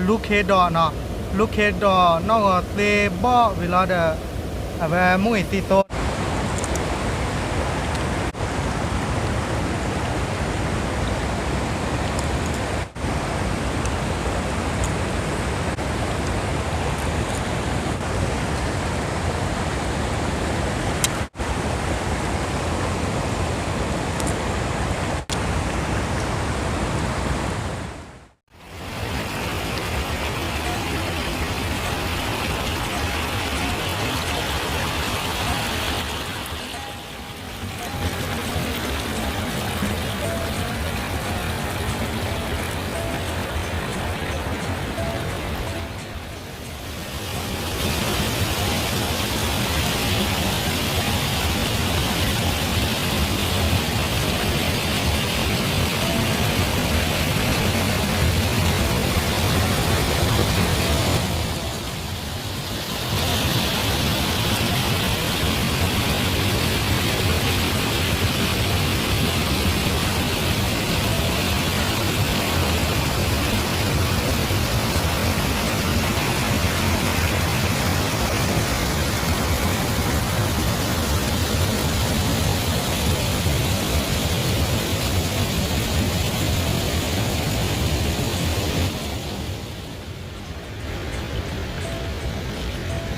လူခ့ဒီးနီၤ, လူခ့ဒီးနီၢ်ဂီၤသ့ဘီၣ်ဝံၤလီၤဒီး အဝဲမုၢ်အံၤသံသိ ဂီၤလၢအဂ့ၤ နံၤလၢအ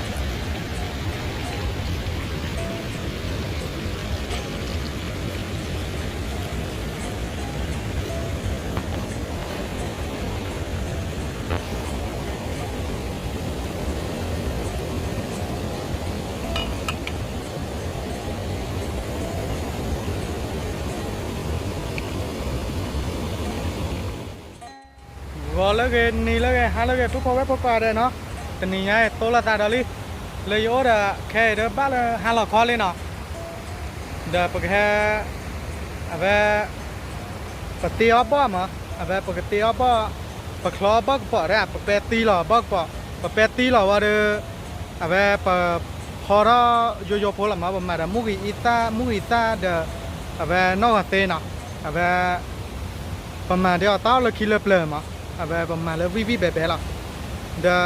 ဂ့ၤ ဟါလၢအဂ့ၤ ထူဖိဝဲၢ်ဖိကိးဂၤဒဲးနီၤ, တနံၤညါအံၤ သိလီၤသးဒီးလံ, လၢယအိၣ်ဒီးခဲအံၤဒၣ်ဘၣ်လၢဟါလီၤခီလံနီၤ, ဒီးပကဟဲ အဝဲ ပတ့အီၣ်ဘီၣ်မး, အဝဲပကတ့အီၣ်ဘီၣ်, ပချီအီၣ်ဘီၣ်ကပီၤဒၣ် ပပဲတံလီၤဘီၣ်ကပီၤ, ပပဲတံလီၤဝံၤဒီး အဝဲပဖီထီၣ်ယိယိဖိလီၤမး, ပမၤဒီးမုၢ်ဂံၢ်အံသၣ် မုၢ်ဂံၢ်အံသၣ်ဒီး အဝဲနီၢ်ဂီၤသ့နီၤ, အဝဲ ပမၤဒ်အီၤတၢ်အီၣ်လၢခံလၢပျၢၤမး, အဝဲပမၤလၢဝံၣ်ဝံၣ်ဘဲဘဲလီၤ, ဒီး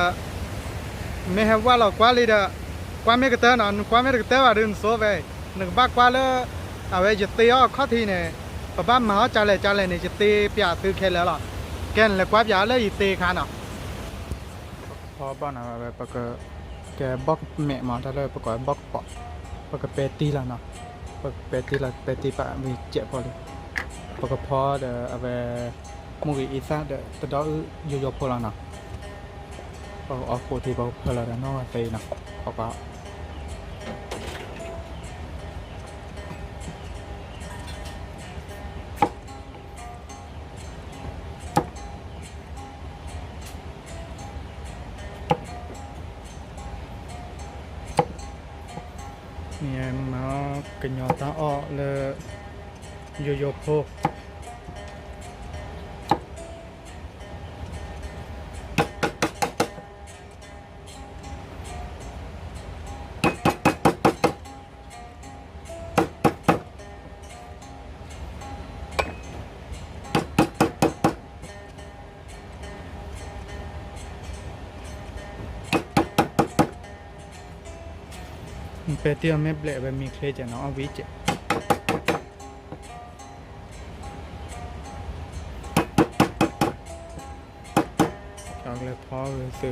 မ့ၢ်ဟဲဝဲလီၤကွၢ်လံဒီး ကွၢ်မ့ၢ်ကတၢၢ်နီၤ, နကွၢ်မ့ၢ်တကတၢၢ်ဘၣ်ဒီးနစိဝဲ, နကဘၣ်ကွၢ်လၢ အဝဲယတ့အီၣ်အခီၣ်ထံးန့ၣ်, ပဘၣ်မၤအီၣ်ကလဲာ်ကလဲာ်န့ၣ် ယတ့ပၠးသုခဲလၢာ်လီၤ, ကဲနလဲၤကွၢ်ပၠးအီၤလၢယတ့အခါနီၤ ဖီဘီၣ်န့ၣ် အဝဲပက ကဲဘီၣ်မဲာ်မး တၢ်လၢပကိးဘီၣ်ကပီၤ, ပကပဲတံလီၤနီၤ, ပကပဲတံလီၤ ပဲတံပာ်ဝံၤစဲးဖိလံ, ပကဖီဒီးအဝဲ မုၢ်ဂံၢ်အံသၣ်ဒီးတဒီအုၣ်ယိယိဖိလီၤနီၤ, ပကအီၣ်ဃိးထံ ပကဖၢလီၤဒီးနီၢ်ဂီၤသ့နီၤ, ပက မ့ၢ်မၤကညီၤတၢ်အီၣ်လၢ ယိယိဖိ ပဲတံအီၤမ့ၢ်ဘျဲးဝဲမံချ့ကဲနီၤ အီၣ်ဝံၤကဲ, ကလဲၤဖီဂ့ၤသု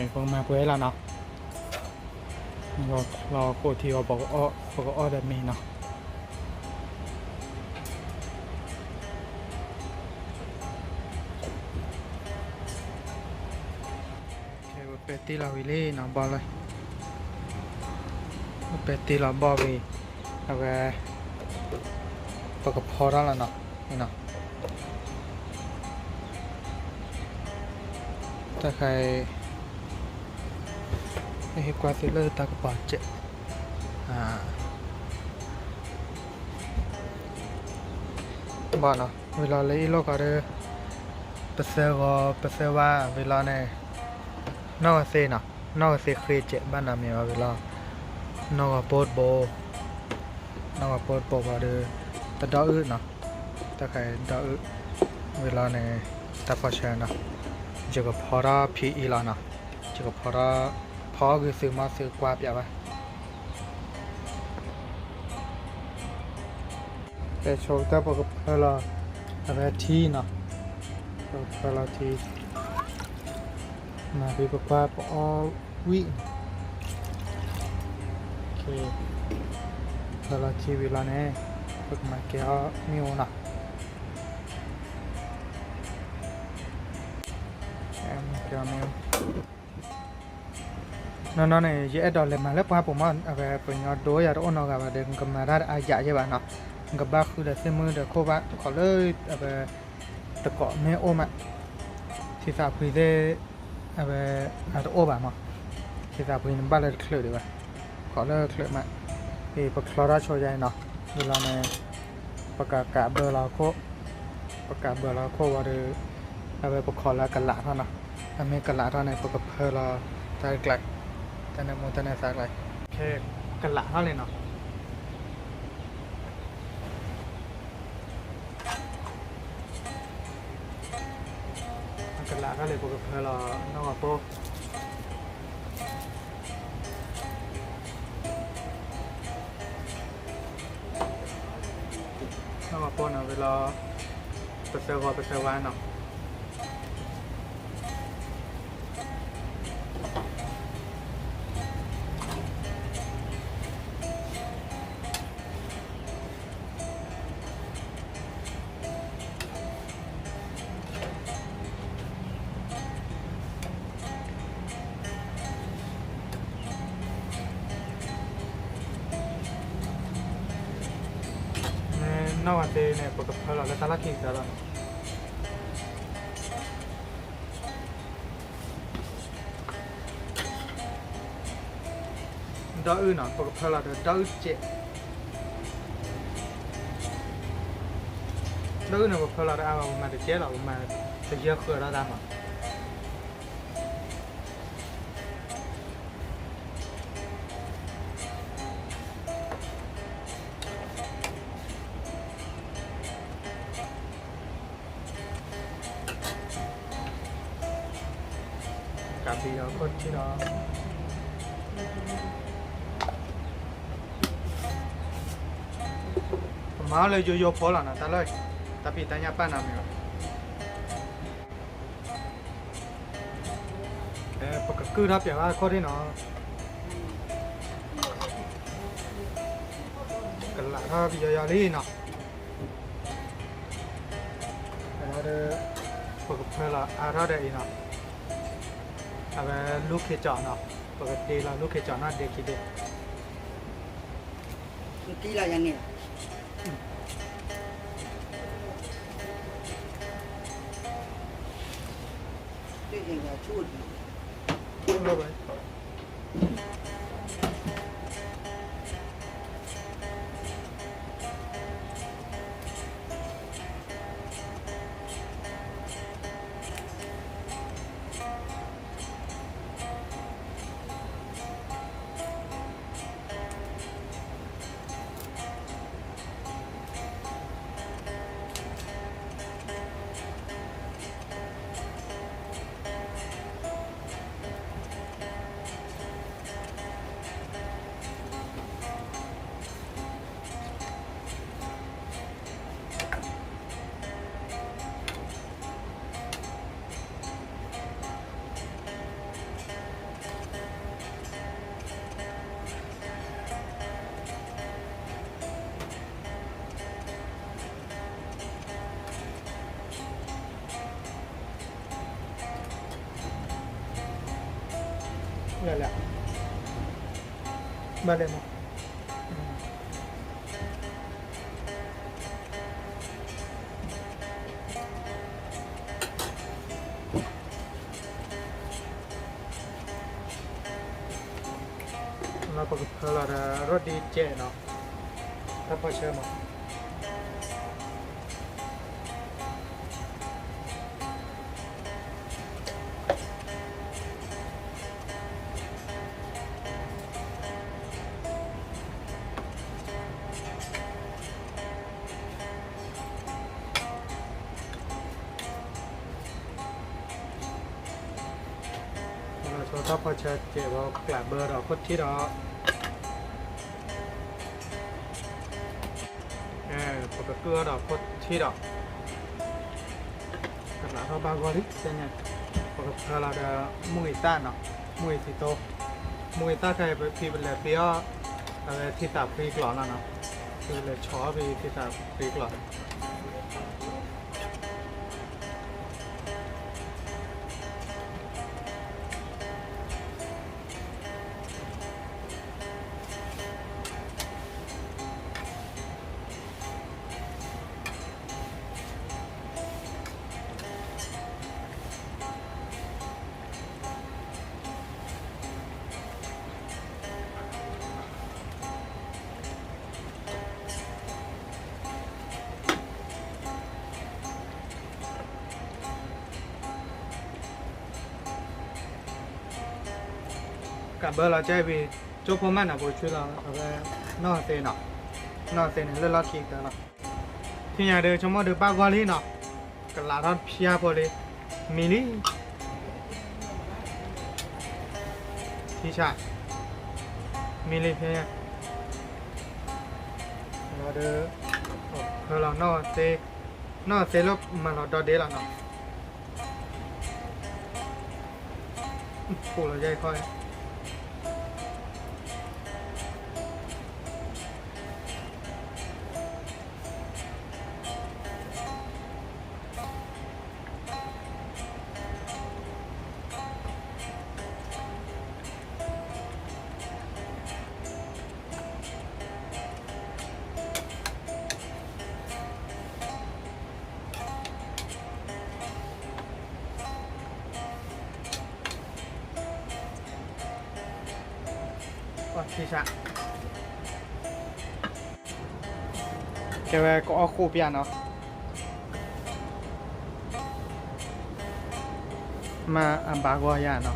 ပကမၤပှဲၤလီၤနီၤ, လီၤဃိးထံအီၤ ပကအီၣ်ဒီးမ့ၤနီၤ. ပပဲတ့လီၤဝံၤလံနီၤ ဘီၣ်လၢ, ပပဲတ့လီၤဘီၣ်ဝံၤ, အဝဲ ပကဖီထီၣ်လီၤနီၤ, တၢ်ခါအံၤ ဟ့ၣ်ကွၢ်သုလၢတၢ်ကပီၤစဲး ဘၣ်နီၤ, ဝံၤလီၤလၢအံၤလိာ်ကီးဒီး ပသၢဂီၤပသၢဝါဝံၤလီၤန့ၣ်, နီၢ်ဂီၤသ့နီၤ, နီၢ်ဂီၤသ့ဃ့စဲးဘၣ်နီၤမ့ၢ်ဝံၤလီၤ, နီၢ်ဂီၤပိတဘိ, နီၢ်ဂီၤပိတဘိဃီဒီး တဒီအုၣ်နီၤ, တၢ်ခါအံၤဒီအုၣ်, ဝံၤလီၤန့ၣ် တၢ်ဖီၣ်ဆၢနီၤ, ယကဖီထီၣ်ဖံအံၤလီၤနီၤ, ယကဖီထီၣ်, ဖီအီၣ်ဂ့ၤသုမီၢ်သုကွၢ်ပၠးဘၣ်. ကဲဆိကတၢၢ် ပကဖၢလီၤ အဝဲထံနီၤ, ပကဖၢလီၤထံ, မၤဖံပကွၢ်ပအီၣ်ဝံၣ်, ဖၢလီၤထံဝံၤလီၤန့ၣ် ပကမၤကဲအီၣ်မ့ၣ်အူနီၤ. နီၢ်နီၢ်န့ၣ် ယအဲၣ်ဒိးလဲၤမၤလၢပှၢ်ပူၤမး, အဝဲပှၤကညီဒိယၤတအိၣ်နီတဂၤဘၣ်ဒီး နကမၤတၢ်အါယၤယဲၢ်ဘၣ်နီၤ, နကဘၣ်ဃုဒီးသ့ၣ်မုၣ်ဒီးခိၣ်ဘၣ် ခီလၢအဝဲ တကိးမ့ၢ်အိၣ်မး, ထံသးဖှံသ့ၣ် အဝဲ အတအိၣ်ဘၣ်မး, ထံသးဖှံန့ၣ်ဘၣ်လၢတချုးဒံးဘၣ်, ခီလၢချုးမး, အံၤပချီထီၣ်ဆိယၤအံၤနီၤ, ဝံၤလီၤန့ၣ် ပကကးဘၢလီၤခိၣ်, ပကးဘၢလီၤခိၣ်ဝံၤဒီး အဝဲပခီလၢကလးထီၣ်နီၤ, အမ့ၢ်ကလးထီၣ်န့ၣ် ပကဖၢလီၤတၢ်ကျါ, တၢ်န့ၣ်မိၢ်တၢ်န့ၣ်သးကျါ, ကလးထီၣ်လံနီၤ. ကလးထီၣ်လံ ပကဖၢလီၤနီၢ်ဂီၤပိ, နီၢ်ဂီၤပိနီၤ ဝံၤလီၤ ပသၢဂီၤပသၢဝါနီၤ. နီၢ်ဂၤသ့န့ၣ် ပကဖၢလီၤလၢတၢ်လီၢ်ခံကတၢၢ်လီၤနီၤ. ဒီအုၣ်နီၤ ပကဖၢလီၤဒီးဒီအုၣ်စဲး, ဒီအုၣ်န့ၣ် ပဖၢလီၤဒီးအါဂၤ ပမၤတကဲလီၤ ပမၤတယဲၢ်ဃၢၤဒီးတၢ်မး. ကးဘံဒီးခိၣ်ထံလီၤ. ပမၤအီၤလၢယိယိဖိလီၤနီၤ တၢ်လီၢ်, တၢ်ဖံးတၢ်ညၣ်ပာ်နီၤမ့ၢ်ဘၣ်. ပကကုၢ်ထီၣ်ပၠးဘၣ်ခိၣ်ထံနီၤ. ကလးထီၣ်ပယီၤယီၤလံနီၤ. ဒီး ပကဖၢလီၤအါထီၣ်ဒီးအံၤနီၤ. အဝဲလူၢ်ခ့ကၠီနီၤ, ပကတ့လီၤလူၢ်ခ့ကၠီနီၤ ဒ့ခံဒ့. ကလးယၤန့ၣ် တ့ၢ်ယၤဆူၣ် လဲၤလဲၤ ဘၣ်လဲၤမး လၢပကဖၢလီၤဒီး ရီၣ်ဒံကဲးနီၤ တၢ်ဖီၣ်ဆၢမး လၢဆိတၢ်ဖီၣ်ဆၢကဲးဝဲကျးဘၢဒီးခိၣ်ထံဒီး ပကကုၢ်အီၤဒီးခိၣ်ထံဒီး ကလးထီၣ်ဘၣ်ဂီၢ်လံန့ၣ် ပကဖၢလီၤဒီး မုၢ်ဂံၢ်သၣ်နီၤ မုၢ်ဂံၢ်သံသိ မုၢ်ဂံၢ်သၣ်ခဲအံၤ ဖံပလဲၤဖံအီၣ် အဝဲထံသးဖှံကျိးလီၤနီၤ ဖံပလဲၤဆီၣ်အီၣ်ဖံထံသးဖှံကျိး ကးဘၢလီၤကဲဝံၤ ကၠိဖိမၢ်နၤ ပကဆှၢလီၤ အဝဲ နီၢ်သ့နီၤ နီၢ်သ့န့ၣ် လၢလီၢ်ခံကတၢၢ်လီၤ ထံၣ်ညါဒီး ဆိကမိၣ်ဒီးဘၣ်ဂီၢ်လံနီၤ ကလးထီၣ်ဖၠါဖိလံ မံလံ ထံဆး မံလံဖဲ လီၤဒီး ဖၢလီၤနီၢ်သ့ နီၢ်သ့လၢမၤလီၤဒီဒ့လီၤနီၤ ပူၤလီၤယဲၢ်ခီ ထံဆး ကဲဝဲကအီၣ်ဃိၣ်ပျၢ်နီၤ မၤအဘၣ်ဂီၢ်ယၤနီၤ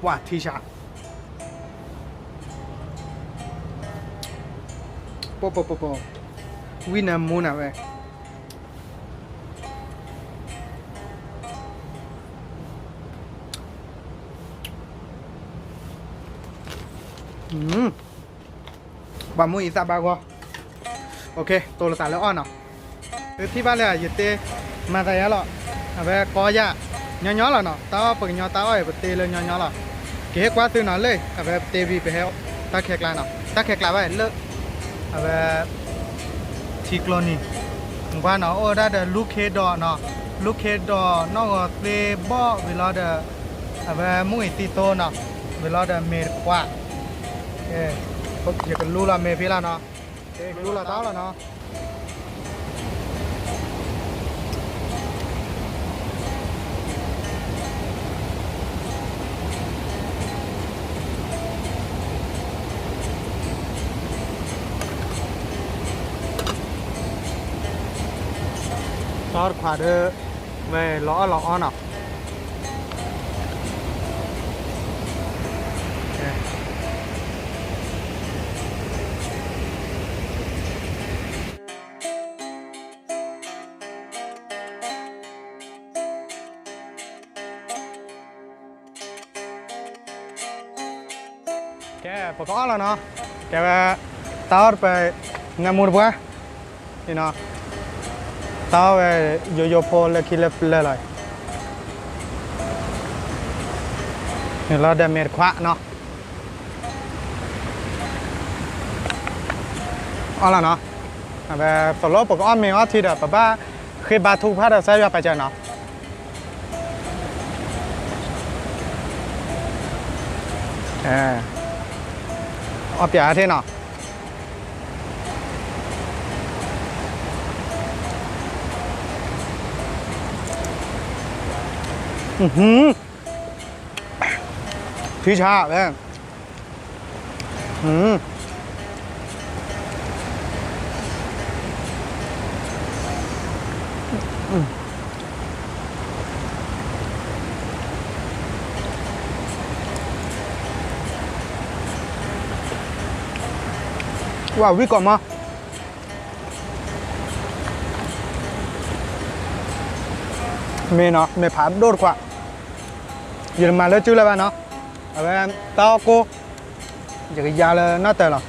ပှၤထံဆး ပပပပ ဝံနၤမူနၤဝဲ ပှၤမူအံၤသးဘၣ်ဂီၢ် တိၢ်လီၤသးလၢအီၣ်နီၤ ပထံၣ်ဘၣ်လၢယတဲ မၤသးယါလီၤ အဝဲကီယၢ် ညီညီလီၤနီၤ တၢ်အီၣ်ပကညီတၢ်အီၣ်အံၤ ပတဲလၢညီညီလီၤ ကဟဲကွၢ်သုနီၤလၢ အဝဲပတဲဝံၤပဟဲ တၢ်ခဲကျါနီၤ တၢ်ခဲကျါဘၣ်လၢ အဝဲ ထံကျိနံၤ ကွၢ်နီၤ အိၣ်ဝဲဒၣ်ဒီးလူၢ်ခ့ဒီးနီၤ လူၢ်ခ့ဒီးနီၢ်ဂီၤသ့ဘီၣ်ဝံၤလီၤဒီး အဝဲမုၢ်အံၤသံသိနီၤ ဝံၤလီၤဒီးမ့ၤတခွး ယကလူလီၤမ့ၤဖဲလီၤနီၤ ကလူလီၤတၢ်အီၣ်လီၤနီၤ တၢ်တခွးဒီး ဝဲလီၤအီၣ်လီၤအီနီၤ ကဲ ပကအီၣ်လီၤနီၤ ကဲဝဲ တၢ်အီၣ်တပၤ နၢမူတပှၢ် တၢ်အီၣ်ဝဲ ယိယိဖိလၢခံလၢပျၢၤလီၤ လီၤဒီးမ့ၤတခွးနီၤ အီၣ်လီၤနီၤ, အဝဲသိၣ်လိပကအီၣ်မ့ၤအီထံဒီး ပဘၣ်ဃ့ဘါထုကဖၣ်ဒီးကစၢ်ယွၤပာ်စၢၤနီၤ, အီၣ်ပၠးထံနီၤ, ထံဆါဝဲ ဝဲဝံၣ်ကိးမီၤ, မ့ၢ်နီၤ မ့ၢ်ဖးဒိၣ်တခွး, ယတမၤလၢစုလၢၤဘၣ်နီၤ, အဝဲတၢ်အီၣ်ကိၢ်, ယကယၤလၢနီၢ်တၢၤလီၤ.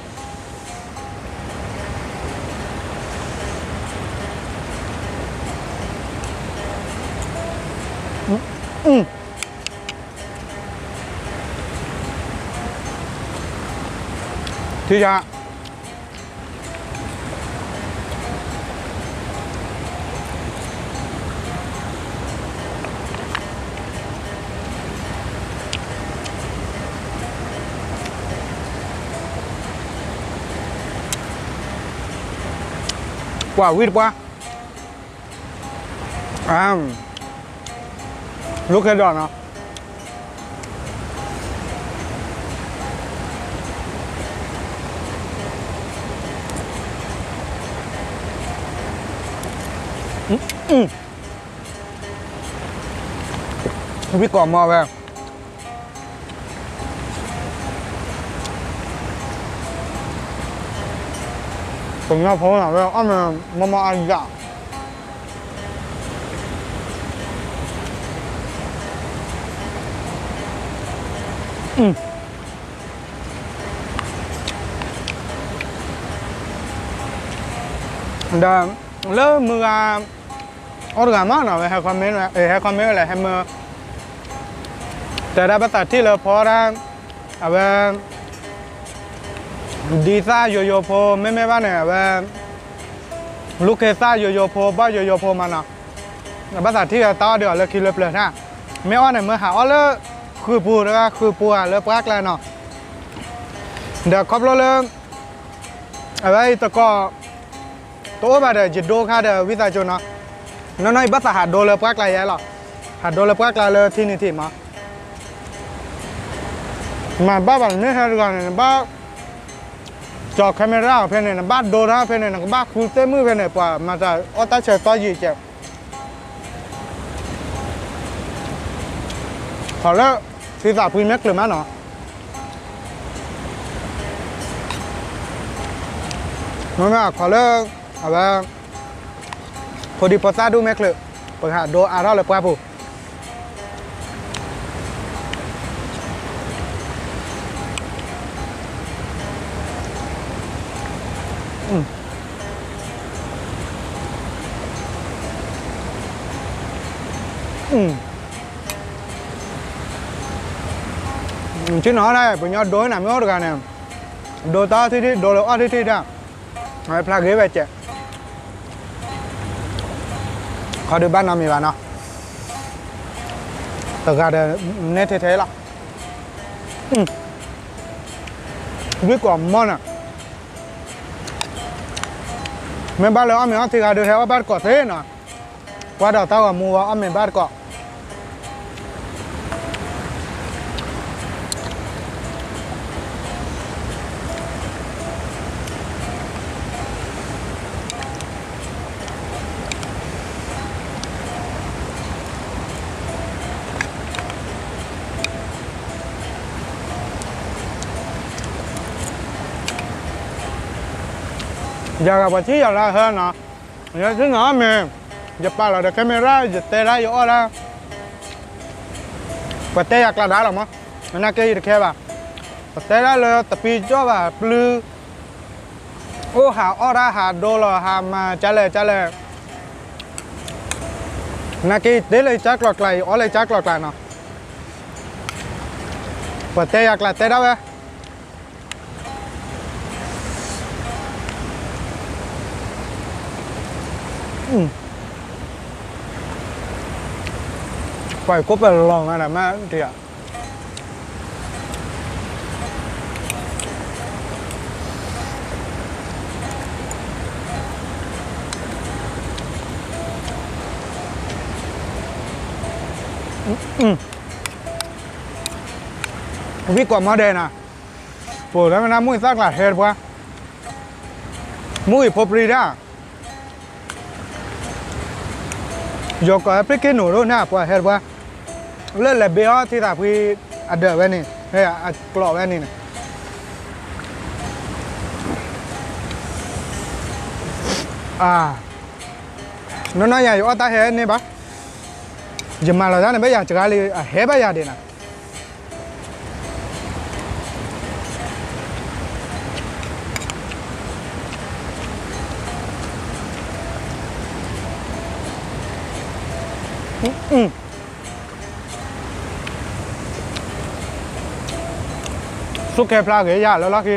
ထံဆါ ပှၤဝံၣ်တပှၢ်, လူၤခ့ဒီးနီၤ, ဝံၣ်ကိးမီၤဝဲ ပှၤကညီဖိန့ၣ် ဝဲအီၣ်မ့ၤ မီမီအါယၤ, ဒီး လၢမုၢ်ဂၤ အီၣ်တဂၤမးနီၤ ဝဲဟဲ comment ဝဲလဲၣ် ဟဲမၢ တဲဒၣ်ဘၣ်သးထံၣ်လၢဖီဒၣ် အဝဲ ဒ်သၣ်ယိယိဖိ မ့မ့ၢ်ဘၣ်န့ၣ် အဝဲ လူၤခ့သၣ်ယိယိဖိ ဘၣ်ယိယိဖိမးနီၤ, ဘၣ်သးထံၣ်ဝဲတၢ်အီၣ်ဒုးအီၤလၢခံလၢပျၢၤထါ, မ့ၢ်အီၣ်န့ၣ် မ့ၢ်ဟးအီၣ်လၢ ဃုာ်ပူၤတဂၤ ဃုာ်ပူၤဧါလၢပှၢ်ကျါနီၤ, ဒီးခီဖျိလၢ အဝဲအံၤတကိး တအိၣ်ဘၣ်ဒီး ယဒိခါဒီးဝံသးစူၤနီၤ, နီၢ်နီၢ်အံၤ ဘၣ်သးဟးဒိလၢပှၢ်ကျါယဲလီၤ, ဟးဒိလၢပှၢ်ကျါလၢထံနံၤထံးမး, မၤဘၣ်ဘၣ် နမ့ၢ်ဟဲတဂၤန့ၣ် နဘၣ် ကၠီၤ camera အီၤဖဲန့ၣ် နဘၣ်ဒိထီၣ်ဖဲန့ၣ် နကဘၣ်ဃုသ့ၣ်မုၣ်ဖဲန့ၣ် ပှၤမၤတၢ်အီၣ်တၢ်ဆၢကတီၢ်ယံာ်ကဲး, ခီလၢ သုသးဖှံမဲာ်ချၢးမးနီၤ မ့ၢ်မ့ၢ်အခီလၢ အဝဲ ဖိဒံဖိသၣ်ဒူၣ်မဲာ်ချၢး ပကဟးဒိအါထီၣ်လၢပှၢ်ပူၤ ဆ့ၣ်နီၤဒၣ် ပညီဒိနၤမ့ၢ်အိၣ်တဂၤန့ၣ် ဒိတၢ်အီၣ်ထံထံ ဒိလၢအီၣ်ထံထံတၢ် ဖျါဂ့ၤဝဲကဲး ခီဒုးဘၣ်နီတမံၤဘၣ်နီၤ တဂၤဒီး နဲထဲထဲလီၤ ဝံၣ်ကိးမီၤန့ၣ် မ့ၢ်ဘၣ်လၢအီၣ်မ့ၤအီၣ်ထံဂၤဒုး ဟဲအီၣ်ဘၣ်တကိးသ့နီၤ ကွၢ်ဒီးတၢ်ဂီၤမူဝဲအီၣ်မ့ၤဘၣ်တကိး ယၤဂၤပှၤထံၣ်ယၤလၢဟၢနီၤ ယထံၣ်နီၤမ့ၢ် ယပာ်လီၤဒီး camera ယတဲဒၣ်ယအီၣ်ဒၣ် ပှၤတဲယၤကျါဒါလီၤမး နာ်က့ယတခဲဘၣ် ပတဲဒၣ်လၢတပံကၠီၣ်ဘၣ်ပျုၤ အိၣ်ဟးအီၣ်ဒၣ်ဟးဒိလီၤ ဟးမၤကလဲၣ်ကလဲၣ် နာ်က့ယတဲလၢယကၠါကျိၤကျါ ယအီၣ်လၢယကၠါကျိၤကျါနီၤ ပှၤတဲယၤကျါတဲဒၣ်ဝဲ ပှၤကိးပလီၤမးဒီးမးတယၤ ဝံၣ်ကိးမီၢ်ဒဲးနၤ, ပှၤလၢမနၤမုၢ်အံၤသၣ်ကျါဟဲတပှၢ်, မုၢ်အံၤဖိပြံဒၣ်, ယီၤကိးဟဲပ့ၢ်က့ၤနိၣ်ဒိၣ်န့ၣ် ပှၤဟဲတပှၢ်, လၢလဲၤဘ့အီထံသးဖှံအဒၢးဝဲန့ၣ်, အကျိးဝဲန့ၣ်န့ၣ် နီၢ်နီၢ်ယၤ ယအီၣ်တၢ်ဟဲန့ၢ်ဘၣ်, ယမၤလီၤတၢ်န့ၣ် ဘၣ်ယၤစှၤလံ အဟဲဘၣ်ယၤဒံးနၤ. သူၣ်ကဲဖျါက့ၤယၤလၢလီၢ်ခံ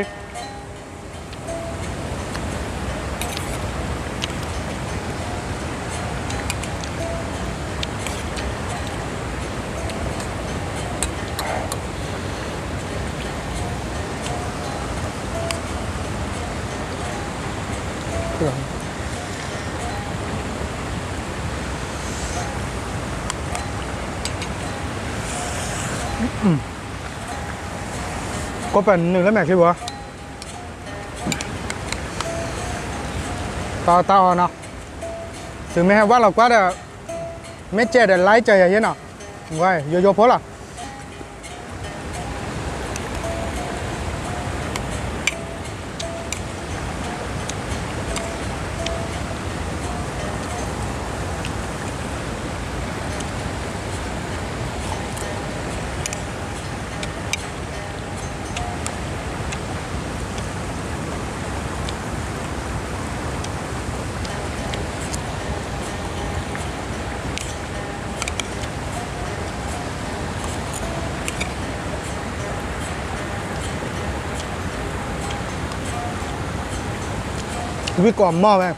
ကိးပနုာ်လၢမဲာ်ချံဘၣ်, တၢ်တၢ်အီၤနီၤ, သုမ့ၢ်ဟဲဝဲလီၤကွၢ်ဒီး, မ့ၢ်ကဲဒီး like ကၢၤယၤယဲနီၤ, ယိယိဖိလီၤ. ဝံၣ်ကိးမီၢ်ဝဲ,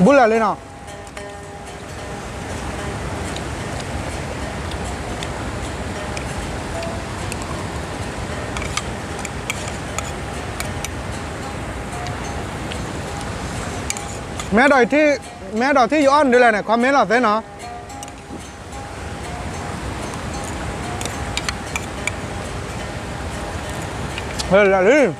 ဘူးလၢာ်လံနီၤ. မ့ၢ်အဲၣ်ဒိးထံၣ်, မ့ၢ်အဲၣ်ဒိးထံၣ်ယအီၣ်ဒ်လဲၣ်န့ၣ် comment လီၤသ့နီၤ. လၢာ်လံ. ဒီး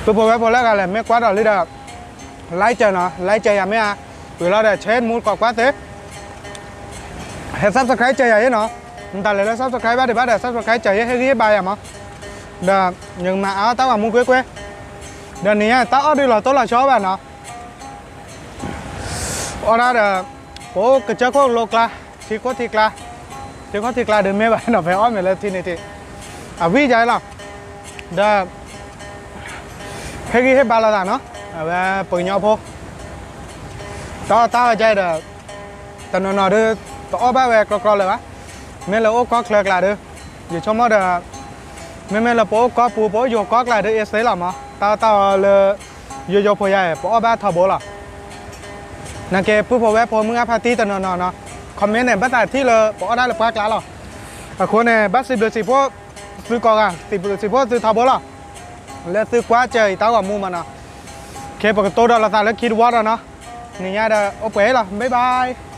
ပုၢ်ဖိဝဲၢ်ဖိလၢအဂၤလဲၣ် မ့ၢ်ကွၢ်ဒီးလံဒီး like ကၢၤနီၤ, like ကၢၤယၤမ့ၢ်ဧါ, ဝံၤလီၤဒီး share မူကိးကွၢ်သ့, ဟဲ subscribe ကၢၤယၤယဲနီၤ, နတၢ်လဲၤလၢ subscribe ဘၣ်ဒံးဘၣ်ဒီး subscribe ကၢၤယဲ ဟ့ၣ်ဂံၢ်ဟ့ၣ်ဘါယၤမး, ဒီး ယကမၤအါတၢ်ဂီၤမူကွ့ၢ်ကွ့ၢ်, ဒီးန့ၣ်ညါ တၢ်အီၣ်ဒုးလီၤတိၢ်လီၤဆီဘၣ်နီၤ. အီၣ်ဒၣ်ဒီး ပအိၣ်ကစၢၢ်ခိၣ်လိကျါ, ထံခိၣ်ထံကျါ, ထံခိၣ်ထံကျါဒုးမ့ၢ်ဘၣ်နီၤ ဖဲအီၣ်မ့ၤလၢထံန့ၣ်ထံး, အဝံၣ်ယါလီၤ, ဒီး ဟ့ၣ်ဂံၢ်ဟ့ၣ်ဘါလိာ်သးနီၤ, အဝဲပှၤကညီဖိ, တၢ်အီၣ်တၢ်အီကဲဒီး တနီၤနီၤဒုး တအီၣ်ဘၣ်ဝဲကြီကြီလၢၤဘၣ်, မ့ၢ်လၢအိၣ်ကီၢ်ချၢကျါဒုး, ယဆိကမိၣ်ဒီး မ့မ့ၢ်လၢပအိၣ်ကီၢ်ပူၤ ပအိၣ်ယိၤကီၢ်ကျါဒုး အ့ၣ်သ့လီၤမး, တၢ်အီၣ်တၢ်အီလၢ ယိယိဖိယါအံၤ ပအီၣ်ဘၣ်ထီဘိလီၤ. နာ်က့ ပုၢ်ဖိဝဲၢ်ဖိမုၢ်ဂၢ်ဖါတံၢ်တနီၤနီၤနီၤ comment န့ၣ် ဘၣ်သးထံၣ်လၢပအီၣ်ဒၣ်လၢပှၢ်ကျါလီၤ. အဃိန့ၣ် ဘၣ်စံးဘျုးစံးဖှိၣ်သုကိးဂၤ, စံးဘျုးစံးဖှိၣ်သုထီဘိလီၤ. လၢသုကွၢ်စၢၤအံၤတၢ်ဂီၤမူမးနီၤ, ခဲပကတိၤဒီးလိာ်သးလၢခံတဝီဒီးနီၤ, နံၤညါဒီးအိၣ်ပှဲၤလီၤ, bye bye.